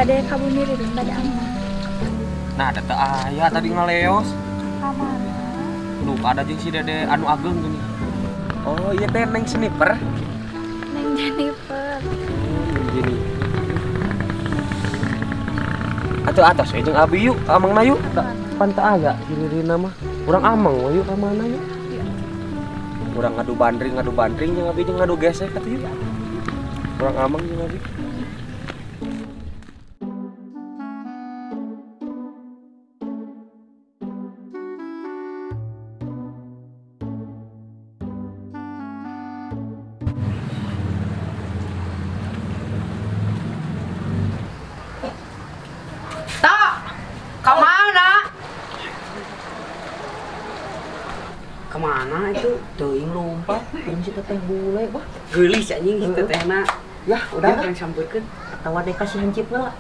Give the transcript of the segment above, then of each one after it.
Bade ka bumi Ririn bade amang. Nah, ada teu aya tadi ngaleos. Ka mana? Lupa ada jeung si Dede anu ageng gini. Oh, iya teh Neng Sniper. Neng Jennifer. Neng Jenny. Atuh atos we jeung abi yuk, amangna yuk. Pan teu aya si Ririna mah. Urang amang we yuk ka mana yuk. Urang ngadu bandring jeung abi jeung ngadu gesek atuh yuk. Urang amang jeung abi. Kemana itu? Teuing lompat, jeung si teteh bule wah. Geulis anjing si tetehna. Ya, udah yang sampeurkeun. Atawa deh kasih hancip heula.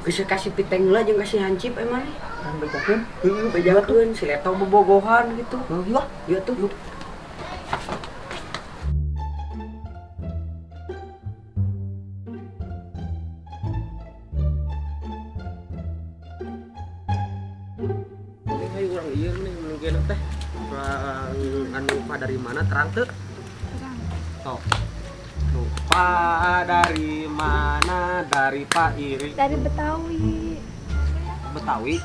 Geus kasih piteng heula jeung kasih hancip emang. Kan bejakeun? Heueuh, bejakeun si Leto bobogohan gitu. Heuh, yeuh. Ieu tuh. Hayu urang ieu nih mungkin teh. Anu pa dari mana terang teu? Terang. Tuh. Lupa dari mana? Dari Pak Iri. Dari Betawi. Betawi.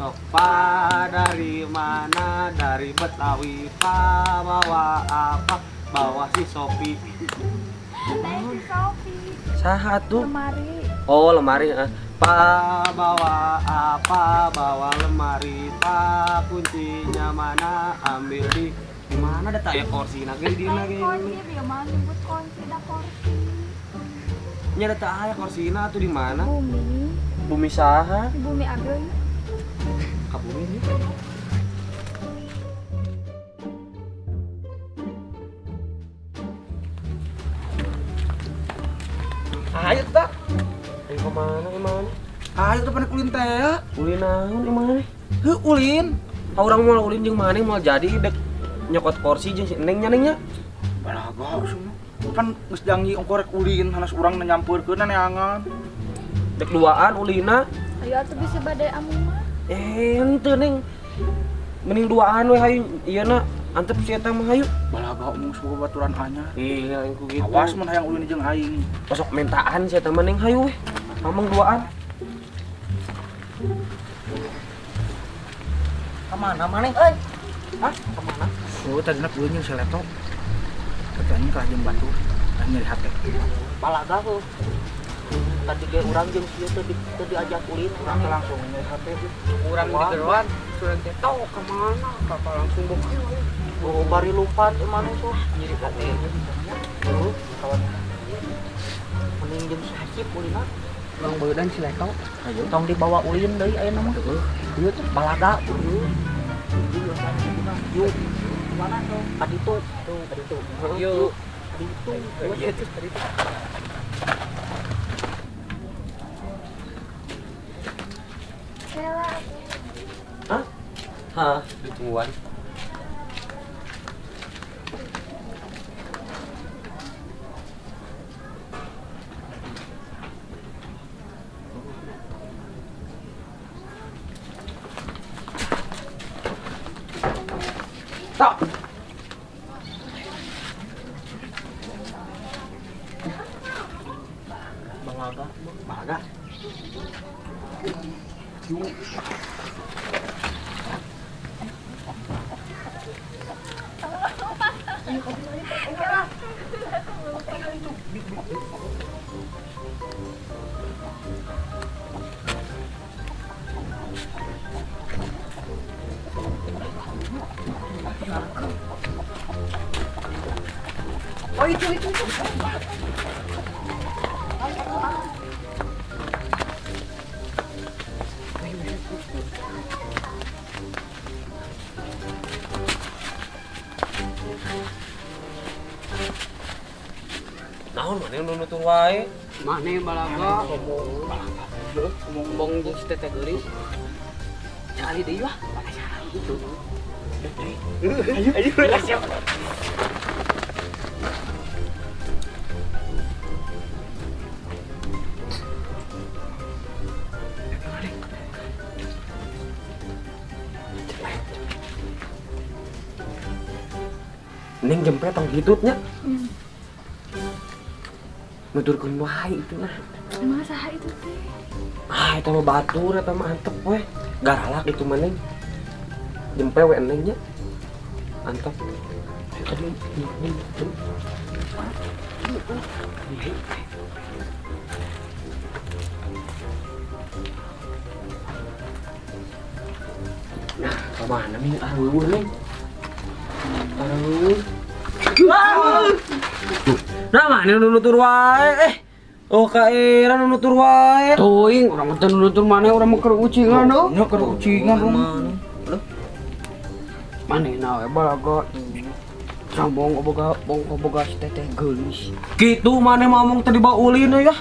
Tuh, pa dari mana? Dari Betawi. Pa bawa apa? Bawa si Sopi. Dari si Sopi. Saha tuh? Lemari. Oh, lemari. Pa bawa apa? Bawa lemari. Pa kuncinya mana? Ambil di mana ada tak ya kursi na ge di dina ge. Kursi dia mah nyebut kunci da kursi. Nya ada tak aya kursina atuh di mana? Bumi. Bumi saha? Bumi ageng. Ka bumi nya. Ayo tak. Ayo kemana emang? Ayo tuh pada ulin teh ya. Ulin naon emang? Heuh ulin. Urang moal ulin jeung maneh moal jadi dek nyokot kursi jeung si Neng nya Neng nya. Balaga semua. Pan geus janji ongko rek ulin hanas urang nyampeurkeun neangan. Dek duaan ulina. Ayo atuh bisa bade amung mah. Henteu Neng. Mending duaan we hayu ieu na antep si eta mah hayu. Balaga omong suka baturan anyar. Iya ku gitu. Awas mun hayang ulin jeung aing. Sok mentaan si eta mah Neng hayu we. Amung duaan. Kemana maneh euy? Hah? Kemana? Oh, tadina ulin jeung si Leto. Katanya kalah jeung batu, tah nyeri hate. Balaga heuh. Tadi ge urang jeung sieu teh diajak ulin, urang teh langsung nyeri hate. Urang digeroan, surang teh tau kemana? Bapak langsung bokeh we. Oh, bari lompat maneh tuh. Nyeri hate. Heuh, kawan. Mending jeung si Hacip ulina. Urang beudan si Leto. Ayo tong dibawa ulin deui ayeuna mah. Heuh, ieu tuh balaga. Heuh. Yuk. Mana tuh? Kaditu. Tuh, kaditu. Yuk. Kaditu. Iya tuh kaditu. Kela. Hah? Hah, ditungguan. Tok. Balaga, balaga. Yuk. Oh itu. Naon maneh nu nutur wae? Maneh balaga. Ngomong jeung si teteh geulis. Cari deui lah. Gitu. Ayo, ayo, siap. Neng jempe tong hitutnya. Nuturkeun wae itu nah. Emang saha itu teh? Ah, eta mah batur eta mah antep we. Garalak itu mah Neng. Jempe we Neng nya. Antep. Aduh, nah, kemana nih areueuh Neng? Areueuh. Nah, mana nu nutur wae eh. Oh, ka era nu nutur wae. Teuing, urang teh nu nutur maneh urang mah keur ucingan euy. Nya keur ucingan urang. Manehna we balaga. Sambong boga bongko boga si teteh geulis. Kitu maneh mah omong teh dibawa ulin euy ah.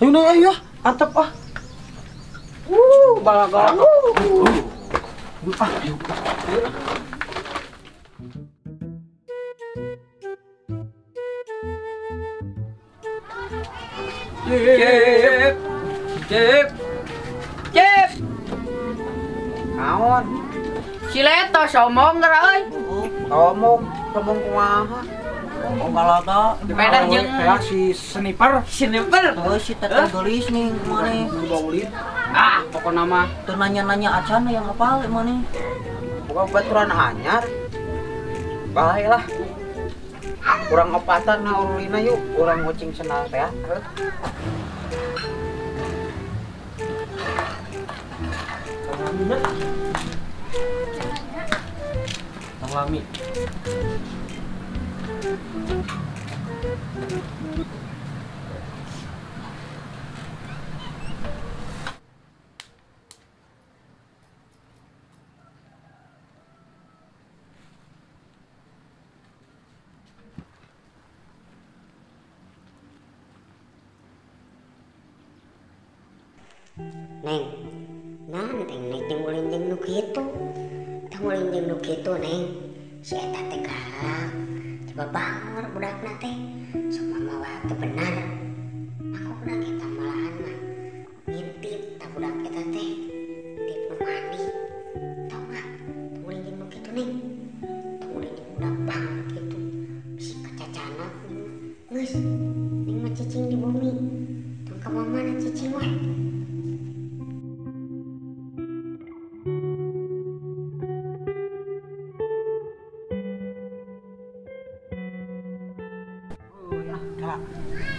Ayo Neng ayo ah, antep ah. Balaga. Ah, yuk. Cip, cip, cip. Naon? Si Leto sombong geura euy. Sombong, sombong kumaha? Oh, balaga. Medan jeung si sniper. Sniper. Oh, si teteh geulis nih maneh. Ah, pokona mah teu nanya-nanya acan yang apal maneh. Bukan baturan anyar. Bae lah. Urang opatan na urulina yuk, urang ngucing sendal teh. Tong lami. Neng, nanteng neng jeung ulin jeung nu kitu. Tong ulin jeung nu kitu Neng. Si eta teh galak. Coba bangor budakna teh. Sok mamawa teu bener. Aku budak eta malahan mah ngintip ta budak eta teh. Ngintip nu mandi. Tong ah, tong ulin jeung nu kitu Neng. Tong ulin jeung budak bangor kitu. Bisi kacacana geus. Neng mah cicing di bumi. Tong ka mamana cicing we.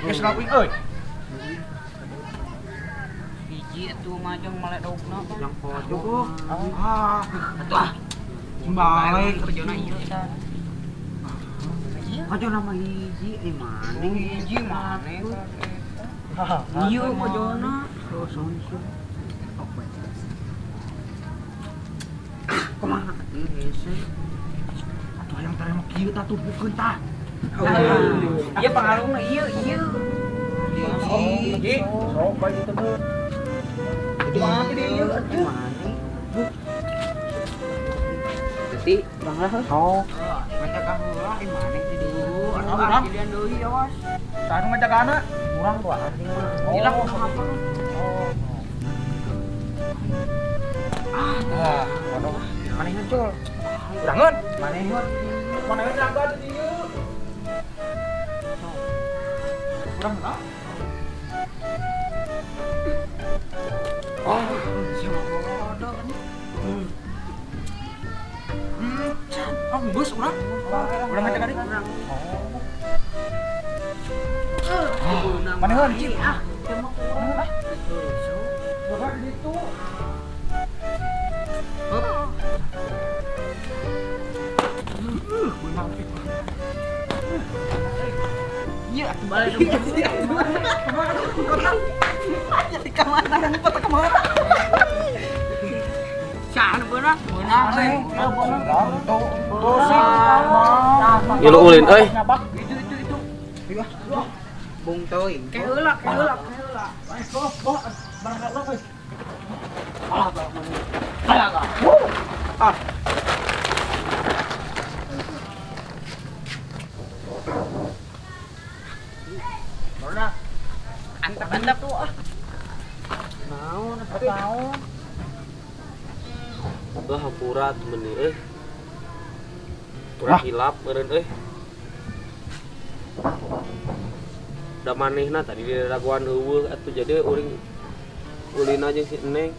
Geus laping euy. Hiji atuh mah jeung maledogna. Yang pojok. Ah, atuh ah. Balik kejona ieu tah. Kejona mah hiji di maneh. Hiji maneh. Ieu kejona. Kumaha ieu hese. Atuh hayang tarema kieu tah tubukeun tah. Iya pengaruhna ieu ieu. Hiji, sok bae kitu tuh. Itu mah di ieu atuh. Berarti bang lah. Sok. Ngajaga heula ieu maneh di dieu. Atuh ah jadian deui awas. Saha nu ngajagana? Urang tuh anjing mah. Gila kudu apa? Ah, waduh. Maneh ngecul. Urangeun. Maneh heun. Maneh jaga di dieu. Kurang enggak? Oh, siapa bodoh ini? Oh, bus urang. Urang ngajak adik. Oh. Mana heun, Cip? Ah, ah. Bapak di ditu. Beunang. Iya, atuh balik dong. Jadi kemana? Ngumpet kemana? Saha nu beunang? Beunang we. Ngilu ulin euy. Itu itu. Bung teuing. Ke heula, ke heula, ke heula. Ah. Antep-antep tuh ah. Naon, naon. Lah hampura meni euy. Kurang hilap meureun euy. Da manehna tadi di raguan eueuh atuh jadi uring ulin aja si Neng.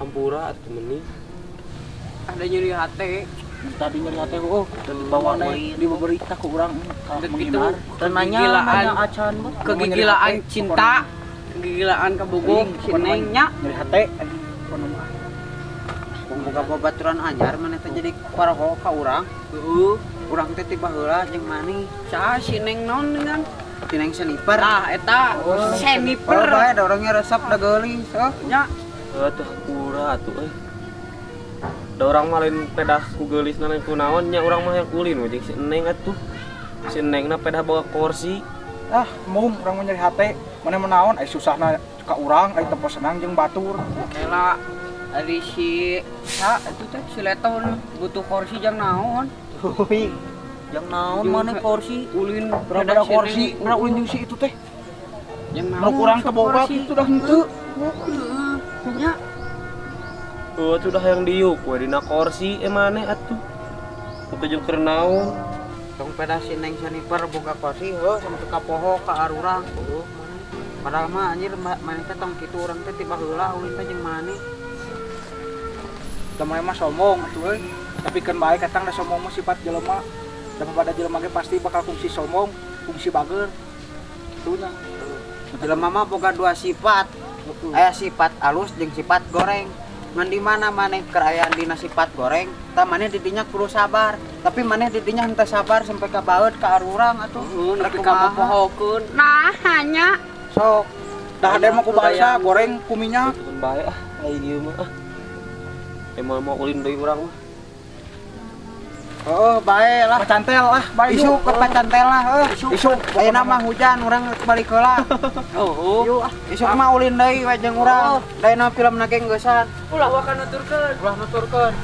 Hampura atuh meni. Ada nyeri hate. Tadi nyeri hate oh, dibawa di berita ku urang menghindar. Teu nanya acan mah kegilaan cinta, kegilaan kabogoh si Neng nya. Nyeri hate. Boga babaturan anyar maneh teh jadi paraho ka urang. Heeh. Urang teh tiba heula jeung maneh. Saha si Neng naon dengan? Si Neng seniper. Nah, eta seniper. Oh, bae da orangnya resep da geulis heuh. Nya. Heuh teh hampura atuh euy. Da urang mah lain pedah ku geulisna lain ku naon nya urang mah yang ulin we jeung si Neng atuh. Si Nengna pedah bawa kursi. Ah, mum urang mah nyeri hate. Maneh mah naon ai susahna ka urang ai tempo senang jeung batur. Kela ari si sa itu teh si Leton butuh kursi jang naon? Heuy. Jang naon maneh kursi? Ulin berapa kursi? Urang ulin jeung si itu teh. Jang naon? Kurang teboga kitu dah henteu. Heeh. Nya. Heuh atuh dah yang diuk we dina kursi maneh atuh. Teu jeung keur naon? Tong pedah si Neng seniper boga kursi heuh sampe ka poho ka arurang. Heuh maneh. Padahal mah anjir maneh teh tong kitu urang teh tiba heula ulin teh jeung maneh. Da maneh mah sombong atuh euy. Tapi keun bae katang da sombong mah sifat jelema. Da pada jelema ge pasti bakal fungsi sombong, fungsi bager. Kitu nya. Jelema mah boga dua sifat. Aya sifat alus jeung sifat goreng. Ngan di mana maneh keur aya dina sifat goreng, tah maneh di dinya kudu sabar. Tapi maneh di dinya henteu sabar sampai ka baeud ka arurang atuh. Heeh, nepi ka pohokeun. Nah, nya sok. Dah hade mah ku bahasa goreng ku minyak. Keun bae ah, ai ieu mah ah. Emang mau ulin deui urang mah. Heeh, bae lah. Pacantel lah, bae isuk ke pacantel lah heuh. Isuk. Ayeuna mah hujan urang balik heula. Heeh. Yuk ah, isuk mah ulin deui we jeung urang. Da ayeuna filmna ge geusan. Ulah waka nuturkeun. Ulah nuturkeun.